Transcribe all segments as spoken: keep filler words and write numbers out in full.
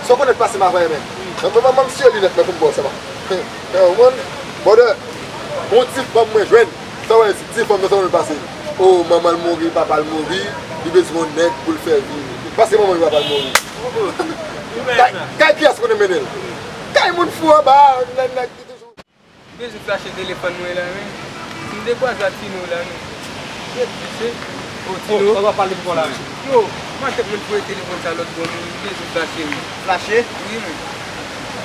Sa w konnen k pase m avè, men. Mwen, mwen, mwen, m siye linèt mwen pou m ba w sa, man. Ou konprann? Brother, yon ti fanm mwen jwenn. Sa w wè, ti fanm nan, sa w wè l pase. O, manman l mouri, papa l mouri, li bezwen yon nèg pou l fè vi. Paske manman l, papa l mouri. Kay, kay kiyès konnen mennen l? Kay moun fou anba, nèg, nèg ki toujou. M bezwen flache telefòn mwen la, men. M dekwaze ak Tino la, men. Ret pise. O, Tino. Ou pa pale pou kò la, men. Yo, m a tèt mwen voye telefòn sa lòt bò, men. M bezwen flache, men. Flache? Wi, men.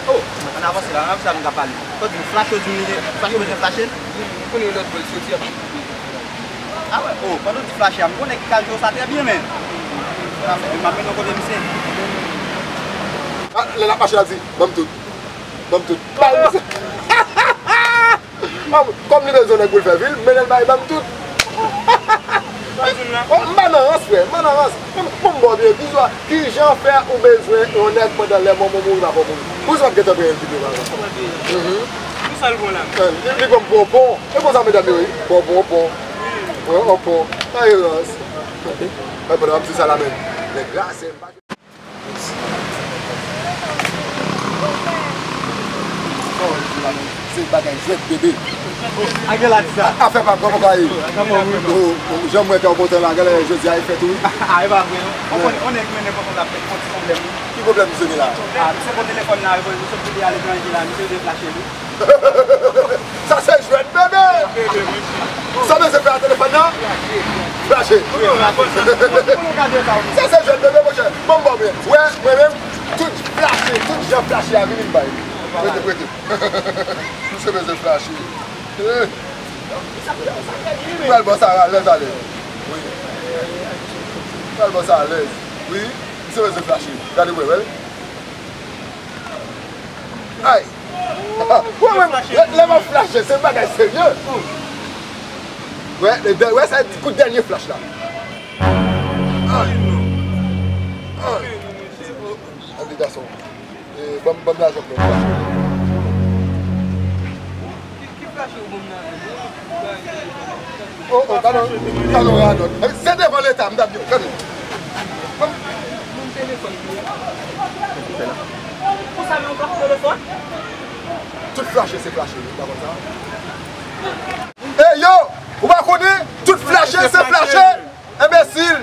O, ann avanse la, ann avanse la, nou ka pale. Sa w di m flache, ou di m li gen, flache, ou bezwen flache? Wi, men. M konnen lòt bò, l soti ap koupe. A wè, o, pandan w di flache a, m konnen ki kay yo sa trè byen, men. M ap mennen w kote misye. A, lè l ap mache la, di, ban m tout. Ban m tout. Bay misye. Kòm li bezwen nèg pou l fè vi l, mennen l bay ban m tout. O, m pa nan rans, frè, m pa nan rans. Bon, m ba w byen, di sa, kijan fè ou bezwen yon nèg pandan lè manman w mouri, papa w mouri? Pou sa w ap gentan pran yon videyo, pa egzanp. Mhm. Pou sa l bon la? Li, li ban m pon, pon. E konsa medam yo ye. Pon, pon, pon. Pon, pon. Pa gen rans. Mwen pandan w ap di sa la menm. Nèg la, se m pa Se bagay jwèt, bebe. A gen la di sa. Afè pa kòman ka ye. O, o, jan m wè kè w kontan la, genlè jodi a e fèt ou wi. A, e pa vre non. On konnen, on nèg mennen kontan la fèt, on ti pwoblèm wi. Ki pwoblèm misye gen la? A, misye pran telefòn la, misye vle ale nan ide la, misye vle flache wi. Sa se jwèt, bebe! Sa w bezwen fè a telefòn nan? Flache. Sa se jwèt, bebe, monchè. Ban m ba w byen. Wè, mwen menm, tout flache, tout jan flache a vini m bay. Prete, prete. Misye bezwen flache. Eh. Pral ba w sa alèz, alèz. Wi. Pral ba w sa alèz. Wi. Misye bezwen flache. Gade, wè, wè. Ay! Wè, wè, lè, lè m ap flache, se bagay serye. Wè, lè, wè, sa kout dènye flash la. Ay! Ay! Anvi gason. E, ban m, ban m lajan pou m flache. Ki, ki flash ou ban m nan? O, o, gade, gade radòt. Se devan Leta, m t ap di w, gade. Ban m, ban m telefòn. Konsa menm ou pa telefòn? Tout flache se flache, ou pa konn sa? Ey yo, ou pa konnen? Tout flache se flache, enbesil.